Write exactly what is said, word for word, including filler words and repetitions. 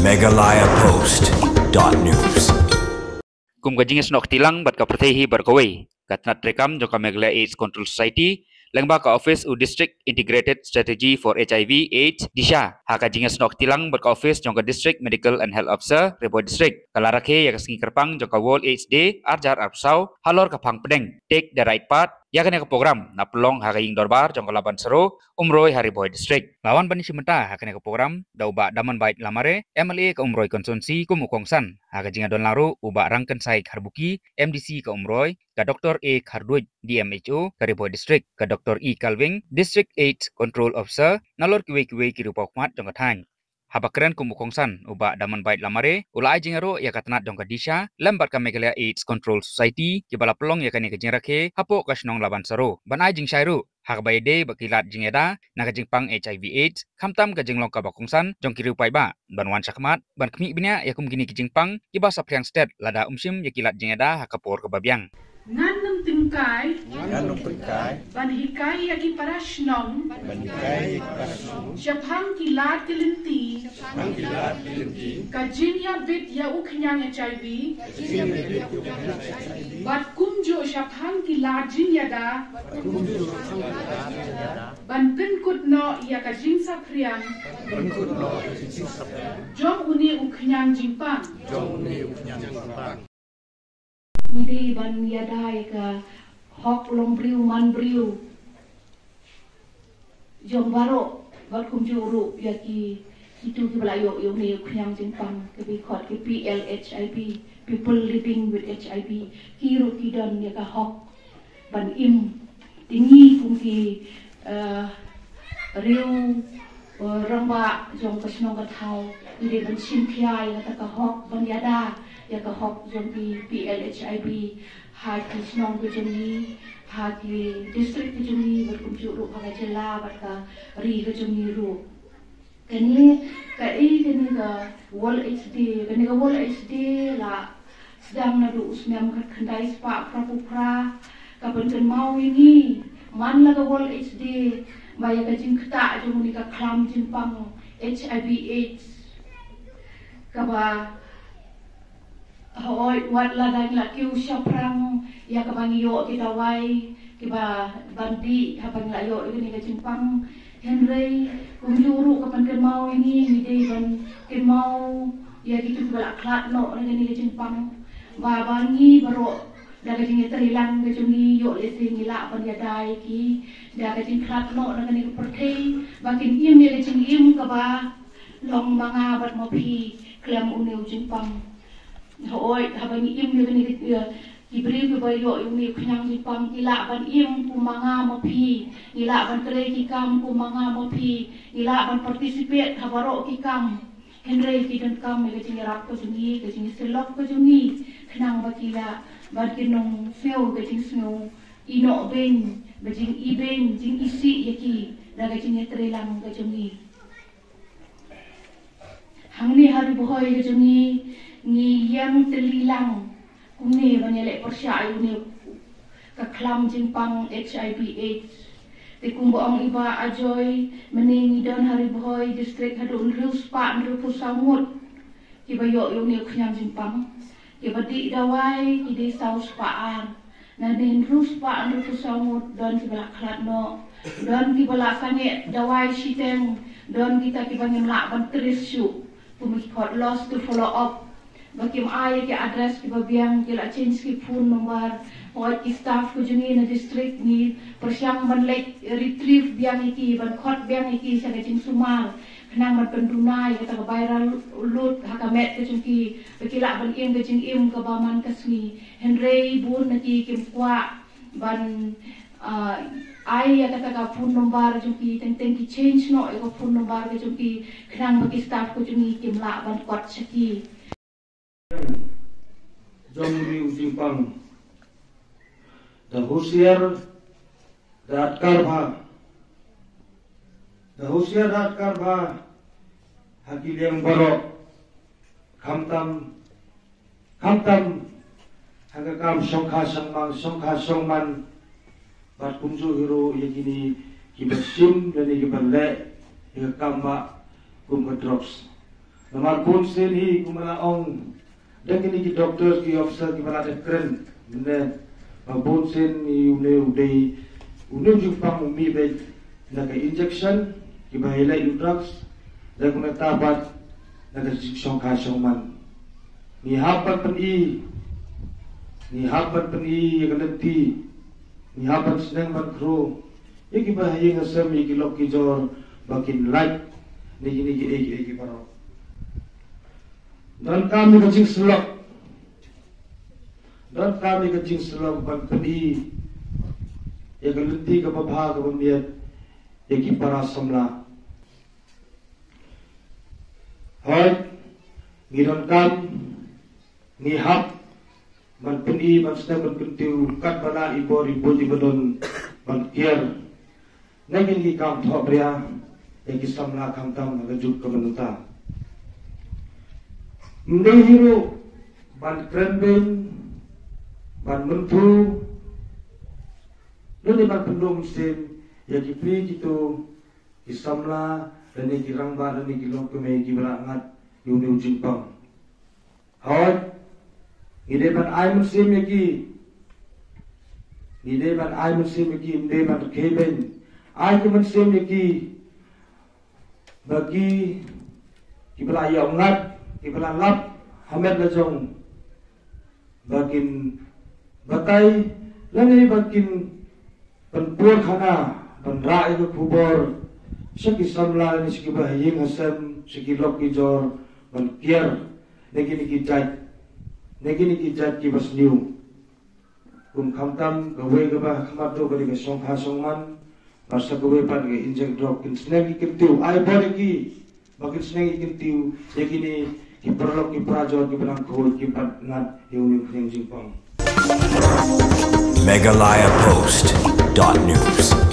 Meghalaya Post dot news. Kum ka jingïasnoh kti lang bad ka pyrthei hi bad kawei, ka tnat treikam jong ka Meghalaya AIDS Control Society lyngba ka office u District Integrated Strategy for HIV AIDS, DISHA, ha ka jingïasnoh kti lang bad ka office jong ka District Medical and Health Officer, Ri Bhoi District, ka la rakhe ïa ka sngi kyrpang jong ka World AIDS Day arjar arphew saw halor ka phang pdeng Take the Right Path. Ïa kane ka program la pynlong ha ka ïing dorbar jong ka Laban Saro, Umroi, ha Ri Bhoi District. La wan ban ïashim bynta ha kane ka program da u Bah Damanbait Lamare, MLA ka Umroi Constituency, kum u kongsan. Ha ka jingïadon lang ruh u Bah Rangkynsai Kharbuki, MDC ka Umroi, ka Doctor A Kharduid, DMHO ka Ri Bhoi District, ka Doctor E Kalwing, District AIDS Control Officer, nalor kiwei kiwei ki riewpawkhmat jong ka thaiñ. Haba kren kum u kongsan, u Bah Damanbait Lamare u la ai jingïaroh ïa ka tnat jong ka DISHA lem bad ka Meghalaya AIDS Control Society, kiba la pynlong ïa kane ka jingrakhe hapoh ka shnong Laban Saro, ban ai jingshai ruh ha kaba ïadei bad ki lad jingïada na ka jingpang HIV AIDS, khamtam ka jinglong kaba kongsan jong ki riew paidbah ban wan shakhmat ban khmih bniah ïa kum kine ki jingpang kiba saphriang stet lada ym shim ïa ki lad jingïada ha ka por kaba biang. Ngan nym tyngkai, ngan nym tyngkai, ban hikai ïa ki para shnong, ban hikai ïa ki para shnong, shaphang ki lad ki lynti, shaphang ki lad ki lynti, ka jingïabit ïa u khñiang HIV, ka jingïabit ïa u khñiang HIV, bad kumjuh shaphang ki lad jingïada, bad kumjuh shaphang ki lad jingïada, ban pynkut noh ïa ka jingsaphriang, ban pynkut noh ïa ka jingsaphriang jong une u khñiang jingpang, jong une u khñiang jingpang. Ngi dei ban ïada ïa ka hok long briew man briew jong baroh, bad kumjuh ruh ïa ki, kitu kiba la ïoh ïa une u khñiang jingpang, kiba khot ki PLHIV, people living with HIV. Ki ruh ki don ïa ka hok ban im. Te ngi kum ki, eh, riew, eh, rangbah jong ka shnong ka thaw, ngi dei ban shim khia ïa kata ka hok ban ïada ïa ka hok jong ki PLHIV ha ki shnong ka jong ngi, ha ki district ka jong ngi, bad kumjuh ruh ha ka jylla bad ka ri ka jong ngi ruh. Kane ka, eh, kane ka World AIDS Day, kane ka World AIDS Day la sdang naduh u snem khatkhyndai spah phraphew phra, ka pynkynmaw ïa ngi man la ka World AIDS Day ba ïa ka jingktah jong une ka khlam jingpang HIV AIDS, kaba hooid, wat la dang la kiew shaphrang ïa kaba ngi ïoh ki dawai kiba ban dih haba ngi la ïoh ïa kane ka jingpang. Hynrei kumjuh ruh ka pynkynmaw ïa ngi, ngi dei ban kynmaw ïa kitu kiba la khlad noh na kane ka jingpang, ba, ba ngi baroh da ka jingïatreilang ka jong ngi ïoh lehse ngi lah ban ïada ïa ki da ka jingkhlad noh na kane ka pyrthei, ba kin im ïa ka jingim kaba long ma nga bad ma phi khlem une u jingpang. Hooid, haba ngi im ïa kane ka, ïa, ki briew kiba ïoh ïa une u khñiang jingpang ki lah ban im kum ma nga ma phi, ngi lah ban trei ki kam kum ma nga ma phi, ngi lah ban participate ha baroh ki kam. Hynrei ki donkam ïa ka jingïarap ka jong ngi, ka jingïasyllok ka jong ngi, khnang ba ki lah ban kin ym sngew ka jingsngew ïehnoh beiñ, ba jingibeiñ, jingisih ïa ki da ka jingïatreilang ka jong ngi. Hangne ha Ri Bhoi ka jong ngi, ngi ïeng tylli lang kumne ban ïaleh pyrshah ïa une ka khlam jingpang HIV AIDS. Te kumba ong i Bah Ajoy, mynne ngi don ha Ri Bhoi District haduh hynriew spah hynriewphew saw ngut kiba ïoh ïa une u khñiang jingpang. Kiba dih dawai ki dei saw spah ar. Nangne hynriew spah hynriewphew saw ngut don kiba la khlad noh, don kiba la sangeh dawai shiteng, don kita kiba ngim lah ban trace shuh, kumba ki khot lost to follow up. Ba kim ai ki address kiba biang, ki la change ki phone number. Hooid, ki staff ka jong ngi na district ngi pyrshang ban leit retrieve biang ïa ki, ban khot biang ïa ki sha ka jingsumar, khnang ban pynduna ïa kata ka viral load ha ka met ka jong ki, ba ki lah ban im ka jingim kaba man ka sngi. Hynrei bun na ki kim kwah ban, ah, ai ïa kata ka phone number jong ki, teng teng ki change noh ïa ka phone number ka jong ki, khnang ba ki staff ka jong ngi kim lah ban kot sha ki. Jong une u jingpang. Da husiar, da atkar bha. Da husiar, da atkar bha ha ki liang baroh. Khamtam, khamtam ha ka kam shongkha shongmang, shongkha shongman. Bad kumjuh hi ruh ïa kine kiba shim lane kiba leh ïa ka kam ba kum ka drugs. Namar bun sien hi kumba la ong da kine ki doktor ki officer kiba la dep kren mynne ba bun sien hi une u dei une u jingpang u mih beit na ka injection kiba hi leh u drugs da kumta pat na ka jingshongkha shongman. Ngi hap ban pyni, ngi hap ban pyni ïa ka lynti, ngi hap ban sneng ban khro ïa kiba ha ïing ha sem ïa ki lok ki jor ba kin lait na kine ki ei ki ei ki baroh. Donkam ïa ka jingsyllok, donkam ïa ka jingsyllok ban pyni ïa ka lynti kaba bha kaba miat ïa ki para samla. Hooid, ngi donkam, ngi hap ban pyni ban sdang ban kyntiew katba lah i bor i buit iba don ban kiar na kine ki kam thohbria ïa ki samla khamtam ha ka juk kaba mynta. Ym dei hi ruh ban kren beiñ, ban mynthu lane ban pynduh mynsiem ïa ki phi kito ki samla lane ki rangbah lane ki longkmie kiba la ngat ïa une u jingpang. Hooid, ngi dei ban ai mynsiem ïa ki, ngi dei ban ai mynsiem ïa ki, ym dei ban khie beiñ. Ai ki mynsiem ïa ki ba ki kiba la ïoh ngat kiba la lap ha met la jong ba kin batai lane ba kin pynpur khana ban rah ïa ka khubor sha ki samla lane sha kiba ha ïing ha sem sha ki lok ki jor ban kiar na kine ki jait, na kine ki jait kiba sniew. Kum khamtam kawei kaba ha khmat ruh ka dei ka shongkha shongman, bad sa kawei pat ka injek drok, kin sneng ki kyntiew, ai bor ïa ki ba kin sneng ki kyntiew ïa kine ki paralok ki parajor kiba nang khuid kiba ngat ïa une u khñiang jingpang. Meghalaya Post dot news.